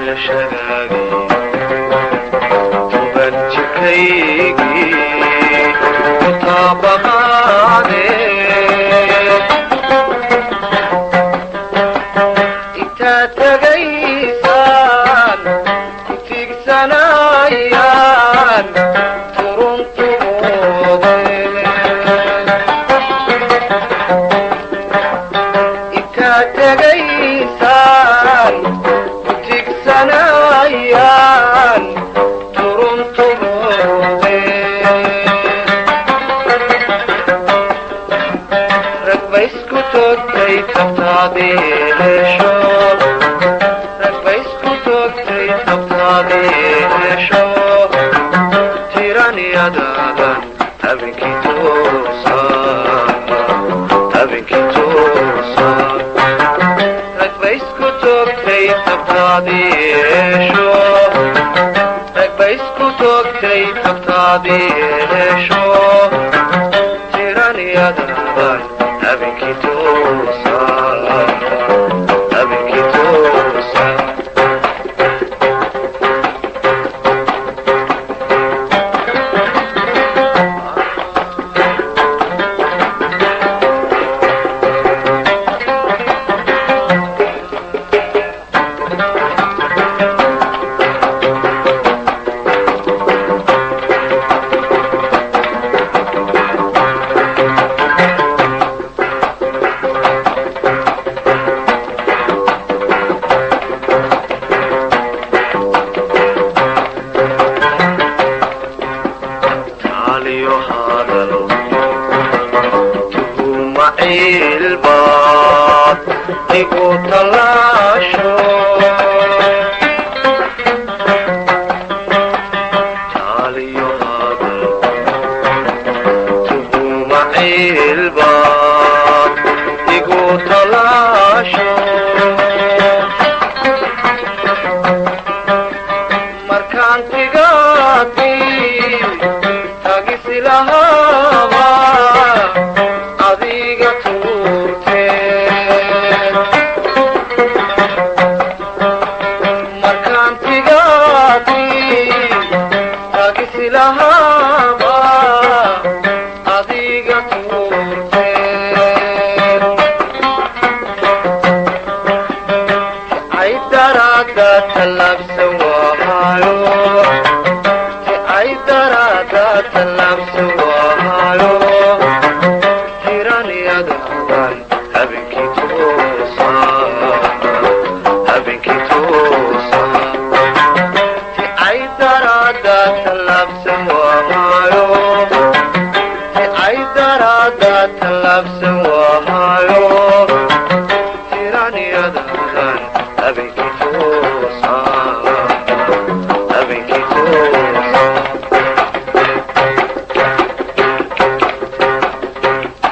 Garashadaadii toban jirkaygii ku taabaqaade, intaad tagaysaan ku tiigsanayaan turuntumoode, intaad tegaysaan ku tigsanayaan turuntumoode. Rag ba isku toogtay tabtaadii hesho, rag ba isku toogtay tabtaadii hesho, tiraniyadaadan habeenkii toosa, habeenkii toosa. Rag ba isku toogtay tabtaadii hesho, rag ba isku toogtay tabtaadii hesho, tiraniyadaadan habeenkii toosa, habeenkii toosa. Taaliyo hadal tuhuma ciilbaad igu tallaasho, taaliyo hadal tuhuma ciilbaad igu tallaasho, markaan tigaadi tagisilahaba adiga tuurte, markaan tigaadi tagisilahaba adiga tuurte. Ay daraada tallaabsan waayo, ay daraada tallaabsan waayo, tiraniyadaadan habeenkii